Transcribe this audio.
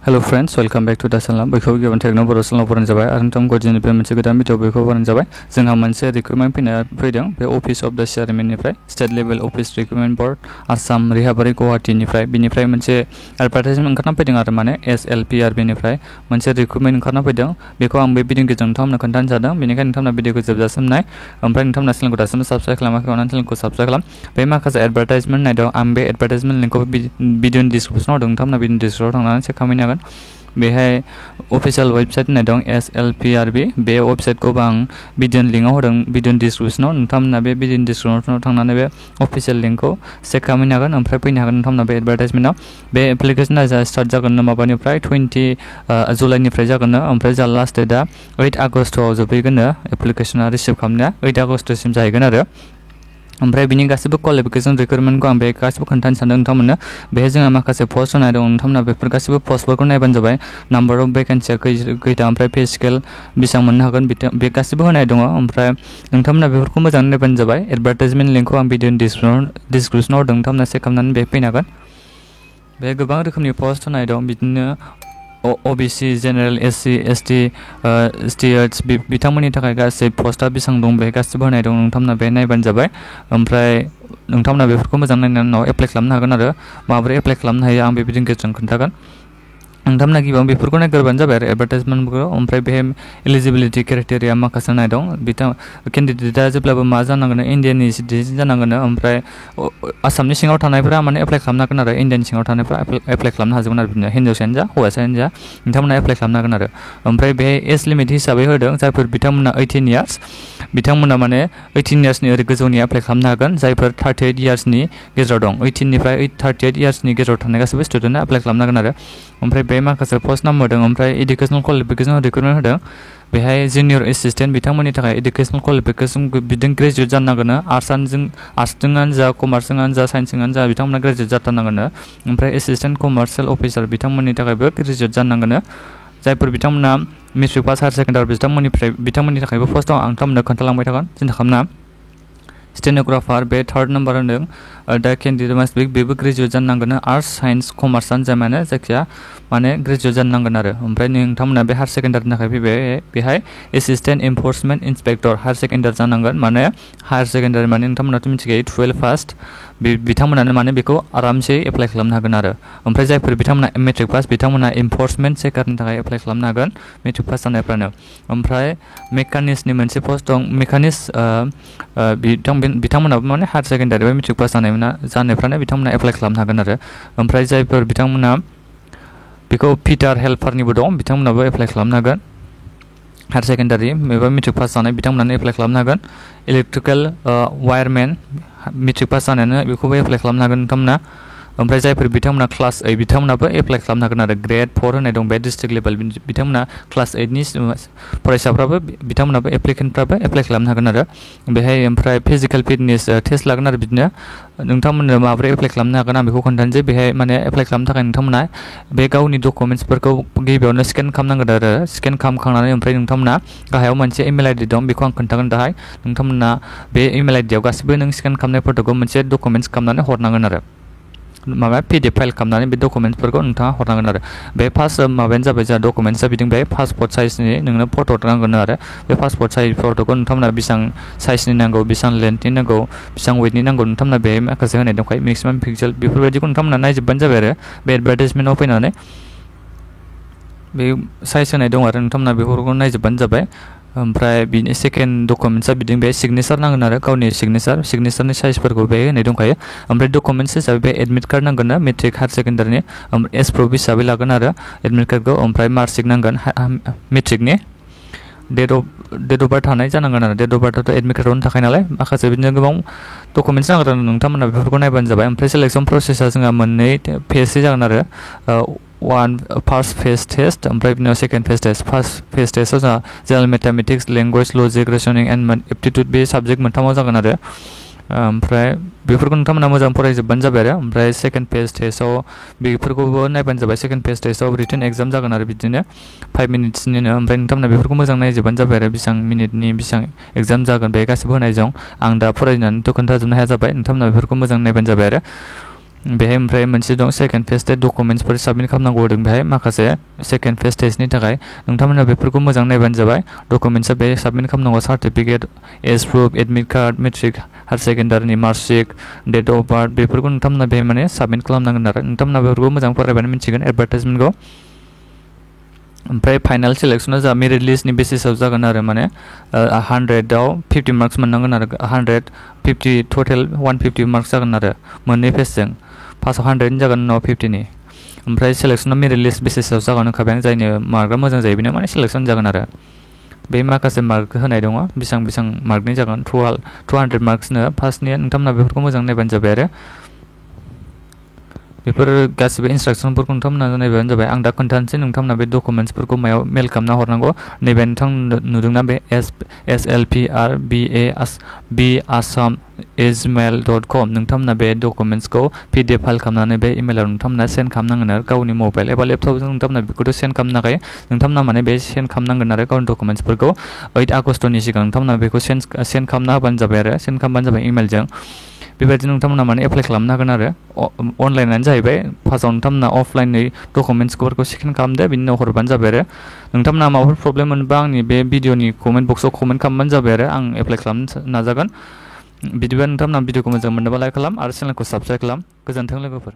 Hello friends, welcome back to the channel. Bयखौ गिबन techno Boro' चेनेलाव फरायनाय जाबाय आरो नोंथां गदिनिफ्राय मोनसे गोदान भिडिअ बयखौ फरायनाय जाबाय। जोंहा मोनसे रिक्रुटमेन्ट फैदों बे अफिस अफ द चेयारमेननिफ्राय state level office recruitment board Assam Rehabari गुवाहाटीनिफ्राय बिनिफ्राय मोनसे एडभार्टाइजमेन्ट ओंखारना फैदों आरो माने SLPRBनिफ्राय मोनसे रिक्रुटमेन्ट ओंखारना फैदों। बेखौ आं बे भिडिअनि गेजेरजों नोंथांमोननो खोन्थानो जादों। बेनिखायनो नोंथांमोना भिडिअखौ जोबजासिम नाय। ओमफ्राय नोंथांमोना चेनेलखौ दासिमबो साबस्क्राइब खालामाखै अननानै चेनेलखौ साबस्क्राइब खालाम। बे माखासे एडभार्टाइजमेन्ट नायदों आं बे एडभार्टाइजमेन्ट लिंकखौ भिडिअनि डिसक्रिपसनाव होदों। नोंथांमोना भिडिअनि डिसक्रिपसनाव थांनानै चेक खालामहैनो हागोन। बेहाय अफिसियेल वेबसाइट होननाय दं SLPRB बे वेबसाइटखौ आं भिडिअनि लिंकआव होदों भिडिअनि डिसक्रिपसनाव। नोंथांमोना बे भिडिअनि डिसक्रिपसनाव थांनानै बे अफिसियेल लिंकखौ चेक खालामहैनो हागोन ओमफ्राय फैनो हागोन नोंथांमोना बे एडभार्टाइजमेन्टआव। बे एप्लिकेसना जा स्टार्ट जागोन माबानिफ्राय 20 जुलाइनिफ्राय जागोन ओमफ्राय जा लास्ट डेटआ 8 आगस्टआव जोबहैगोन। एप्लिकेसना रिसिभ खालामनाया 8 आगस्टसिम जाहैगोन आरो ओमफ्राय बिनि गासैबो क्वालिफिकेसन रिक्वायरमेन्टखौ आं बे गासैबो खोन्थानो सानदों नोंथांमोननो। बेहाय जोंहा माखासे पस्ट होनाय दं नोंथांमोना बेफोर गासैबो पस्टफोरखौ नायबानो जाबाय। नाम्बार अफ भेकेन्सिया खैथा ओमफ्राय पे स्केल बेसेबां मोननो हागोन बे गासैबो होनाय दङ ओमफ्राय नोंथांमोना बेफोरखौ मोजाङै नायबानो जाबाय। एडभार्टाइजमेन्ट लिंकखौ आं भिडिअनि डिसक्रिपसनाव होदों नोंथांमोना चेक खालामनानै बेहाय फैनो हागोन। बेहाय गोबां रोखोमनि पस्ट होनाय दं बिदिनो OBC general SC ST states बिथांमोननि थाखाय गासै पस्टआ बेसेबां दं बे गासिबो होनाय दं नोंथांमोना बे नायबानो जाबाय। ओमफ्राय नोंथांमोना बेफोरखौ मोजां नायनायनि उनाव एप्लाइ खालामनो हागोन आरो माबोरै एप्लाइ खालामनो हायो आं बे भिडिअनि गेजेरजों खोन्थागोन। नोंथांमोना गिबियावनो बेफोरखौ नायग्रोबानो जाबाय आरो एडभार्टाइजमेन्टफोरखौ। ओमफ्राय बेहाय एलिजिबिलिटि क्राइटेरिया माखासे होनाय दं। केन्डिडेटआ जेब्लाबो मा जानांगोन इण्डियानि सिटिजेन जानांगोन ओमफ्राय आसामनि सिङाव थानायफोरा माने एप्लाइ खालामनो हागोन आरो इण्डियानि सिङाव थानायफ्रा एप्लाइ खालामनो हाजोबगोन आरो बिदिनो हिन्जावसायानो जा हौवासायानो जा नोंथांमोना एप्लाइ खालामनो हागोन आरो। ओमफ्राय बेहाय एज लिमिट हिसाबै होदों जायफोर बिथांमोना 18 इयार्स बिथांमोना माने 18 इयार्सनि ओरै गोजौनि एप्लाइ खालामनो हागोन। जायफोर 38 इयार्सनि गेजेराव दं 18 निफ्राय 38 इयार्सनि गेजेराव थानाय गासैबो स्टुडेन्टआ एप्लाइ खालामनो हागोन आरो। ओमफ्राय बे माखासे पस्ट नाम्बार होदों ओमफ्राय इडुकेसनेल क्वालिफिकेसन रिक्रुटमेन्ट होदों। बेहाय जुनियर एसिस्टेन्ट बिथांमोननि थाखाय इडुकेसनेल क्वालिफिकेसन बिदिनो ग्रेजुवेट जानांगोन। आर्ट्सजोंआनो जा कमार्सजोंआनो जा साइन्सजोंआनो जा बिथांमोना ग्रेजुवेट जाथारनांगोन। ओमफ्राय एसिस्टेन्ट कमार्सियेल अफिसार बिथांमोननि थाखायबो ग्रेजुवेट जानांगोन। जायफोर बिथांमोना मेट्रिक पास हायार सेकेन्डारि बिथांमोननि थाखायबो पस्ट दं आं नोंथांमोननो खोन्थालांबाय थागोन सिन्था खालामनाङा। स्टेन'ग्राफार बे थार्ड नाम्बार होनदों दा केन्डिडेट मास्ट बी बेबो ग्रेजुवेट जानांगोन। आर्ट्स साइन्स कमार्सआनो जा माने जायखिया माने ग्रेजुवेट जानांगोन आरो। ओमफ्राय नोंथांमोना बे हायार सेकेन्डारिनि थाखाय फैबाय बेहाय assistant enforcement inspector higher secondary जानांगोन। माने हायार सेकेन्डारि माने नोंथांमोनाथ' मिथिखायो 12 पास बिथांमोनानो माने बेखौ आरामसे एप्लाइ खालामनो हागोन आरो। ओमफ्राय जायफोर बिथांमोना मेट्रिक पास बिथांमोना एनफर्समेन्ट चेकारनि थाखाय एप्लाइ खालामनो हागोन मेट्रिक पास जानायफ्रानो। ओमफ्राय मेकानिक्सनि मोनसे पस्ट दं मेकानिक्स बिथांमोनाबो माने हायार सेकेन्डारि बा मेट्रिक पास जानायफ्रानो बिथांमोना एप्लाइ खालामनो हागोन आरो। ओमफ्राय जायफोर बिथांमोना बेखौ फिटार हेल्पारनिबो दं बिथांमोनाबो एप्लाइ खालामनो हागोन। हायार सेकेन्डारि एबा मेट्रिक पास जानाय बिथांमोनानो एप्लाइ खालामनो हागोन। इलेक्ट्रिकेल वायारमेन मेट्रिक पास जानायानो बेखौबो एप्लाइ खालामनो हागोन नोंथांमोना। ओमफ्राय जायफोर बिथांमोना क्लास 8 बिथांमोनाबो एप्लाइ खालामनो हागोन आरो। ग्रेड 4 होनाय दं बे डिस्ट्रिक्ट लेभेल बिथांमोना क्लास 8नि फरायसाफ्राबो बिथांमोनाबो एप्लिकेन्टफ्राबो एप्लाइ खालामनो हागोन आरो। बेहाय ओमफ्राय फिजिकेल फिटनेस टेस्ट लागोन आरो बिदिनो नोंथांमोननो माबोरै एप्लाइ खालामनो हागोन आं बेखौ खोन्थानोसै। बेहाय माने एप्लाइ खालामनो थाखाय नोंथांमोना बे गावनि डकुमेन्ट्सफोरखौ गिबियावनो स्केन खालामनांगोन आरो। स्केन खालामखांनानै ओमफ्राय नोंथांमोना गाहायाव मोनसे इमेल आइडि दं बेखौ आं खोन्थागोन दाहाय। नोंथांमोना बे इमेल आइडियाव गासिबो नों स्केन खालामनाय फट'खौ मोनसे डकुमेन्ट्स खालामनानै हरनांगोन आरो। माबा PDF फाइल खालामनानै बे डकुमेन्ट्सफोरखौ नोंथाङा हरनांगोन आरो। बे फार्स्ट माबायानो जाबाय जोंहा डकुमेन्ट्सआ बिदिनो बे पासपर्ट साइजनि नोंनो फट' नांगोन आरो। बे पासपर्ट साइज फट'खौ नोंथांमोना बेसेबां साइजनि नांगौ बेसेबां लेन्थनि नांगौ बेसेबां वेटनि नांगौ नोंथांमोना बे माखासे होनाय दंखायो मेक्सिमाम पिक्सेल बेफोरबायदिखौ नोंथांमोना नायजोबबानो जाबाय आरो। बे एडभार्टाइजमेन्टआव फैनानै बे साइज होनाय दं आरो नोंथांमोना बेफोरखौ नायजोबबानो जाबाय। ओमफ्राय बिनि सेकेन्ड डकुमेन्ट्सआ बिदिनो बे सिगनेचार नांगोन आरो गावनि सिगनेचारनि साइजफोरखौ बे होनाय दंखायो। ओमफ्राय डकुमेन्ट्स हिसाबै बे एडमिट कार्ड नांगोन ना मेट्रिक हायार सेकेन्डारिनि एज प्रुफ हिसाबै लागोन आरो एडमिट कार्डखौ। ओमफ्राय मार्कशिट नांगोन मेट्रिकनि डेट अफ बार्थ थानाय जानांगोन आरो। डेट अफ बार्थआथ' एडमिट कार्डआवनो थाखाय नालाय माखासे बिदिनो गोबां डकुमेन्ट्स नांगोन आरो नोंथांमोना बेफोरखौ नायबानो जाबाय। ओमफ्राय सेलेक्सन प्रसेसआ जोंहा मोननै फेजै जागोन आरो। फार्स्ट फेज टेस्ट ओमफ्राय बिनि उनाव second phase test. First phase टेस्टआव जोंहा general mathematics language logic reasoning and aptitude बे साबजेक्ट मोनथामाव जागोन आरो। ओमफ्राय बेफोरखौ नोंथांमोना मोजां फरायजोबबानो जाबाय आरो। ओमफ्राय सेकेन्ड फेज टेस्टआव बेफोरखौबो नायबानो जाबाय। सेकेन्ड फेज टेस्टआव रिटेन एग्जाम जागोन आरो बिदिनो 5 मिनिट्सनिनो। ओमफ्राय नोंथांमोना बेफोरखौ मोजां नायजोबबानो जाबाय आरो बेसेबां मिनिटनि बेसेबां एग्जाम जागोन बे गासिबो होनाय दं। आं दा फरायनानैथ' खोन्थाजोबनो हाया जाबाय नोंथांमोना बेफोरखौ मोजां नायबानो जाबाय आरो। बेहाय ओमफ्राय मोनसे दं सेकेन्ड फेज टेस्ट डकुमेन्ट्सफोर साबमिट खालामनांगौ होदों बेहाय माखासे सेकेन्ड फेज टेस्टनि थाखाय नोंथांमोना बेफोरखौ मोजां नायबानो जाबाय डकुमेन्ट्सआ बे साबमिट खालामनांगौ certificate age proof admit card matric higher सेकेन्डारिनि मार्कशीट डेट अफ बार्थ बेफोरखौ नोंथांमोना बेहाय माने साबमिट खालामनांगोन आरो नोंथांमोना बेफोरखौ मोजां फरायबानो मिथिगोन एडभार्टाइजमेन्टखौ ओमफ्राय फाइनाल सिलेक्सना जा मेरिट लिस्टनि बेसिसाव जागोन आरो माने 100आव 50 मार्क्स मोननांगोन आरो 150 टटेल 150 मार्क्स जागोन आरो मोननै फेजजों फार्स्टआव 100 जागोन उनाव 50नि ओमफ्राय सिलेक्सना मेरिट लिस्ट बेसिसाव जागोन होनखाबाय आं जायनो मार्कआ मोजां जायो बेनो माने सिलेक्सन जागोन आरो बे माखासे मार्क होनाय दङ बेसेबां मार्कनि जागोन 200 मार्क्सनो फार्स्टनिया नोंथांमोना बेफोरखौ मोजां नायबानो जाबाय आरो बेफोर गासिबो इन्सट्राक्सनफोरखौ नोंथांमोना नायबानो जाबाय आं दा खोन्थानोसै नोंथांमोना बे डकुमेन्ट्सफोरखौ मायाव मेल खालामना हरनांगौ नैबे नोंथां नुदोंना बे slprbassam@gmail.com नोंथांमोना बे डकुमेन्ट्सखौ PDF फाइल खालामनानै बे इमेलाव नोंथांमोना सेन्ड खालामनांगोन आरो गावनि मबाइल एबा लेपटपजों नोंथांमोना बेखौथ' सेन्ड खालामनो हाखायो नोंथांमोना माने बे सेन्ड खालामनांगोन आरो गावनि डकुमेन्ट्सफोरखौ 8 आगस्टनि सिगां नोंथांमोना बेखौ सेन्ड खालामना होबानो जाबाय आरो सेन्ड खालामबानो जाबाय इमेलजों बेबायदिनो नोंथांमोना माने एप्लाइ खालामनो हागोन आरो अनलाइनानो जाहैबाय फार्स्टआव नोंथांमोना अफलाइननि डकुमेन्ट्सफोरखौ स्केन खालामदो बिनि उनाव हरबानो जाबाय आरो नोंथांमोना माबाफोर प्रब्लेम मोनबा आंनि बे भिडिअनि कमेन्ट बक्सआव कमेन्ट खालामबानो जाबाय आरो आं एप्लाइ खालामनो नाजागोन बिदिबा नोंथांमोना भिडिअखौ मोजां मोनोबा लाइक खालाम आरो चेनेलखौ साबस्क्राइब खालाम गोजोन्थों लोगोफोर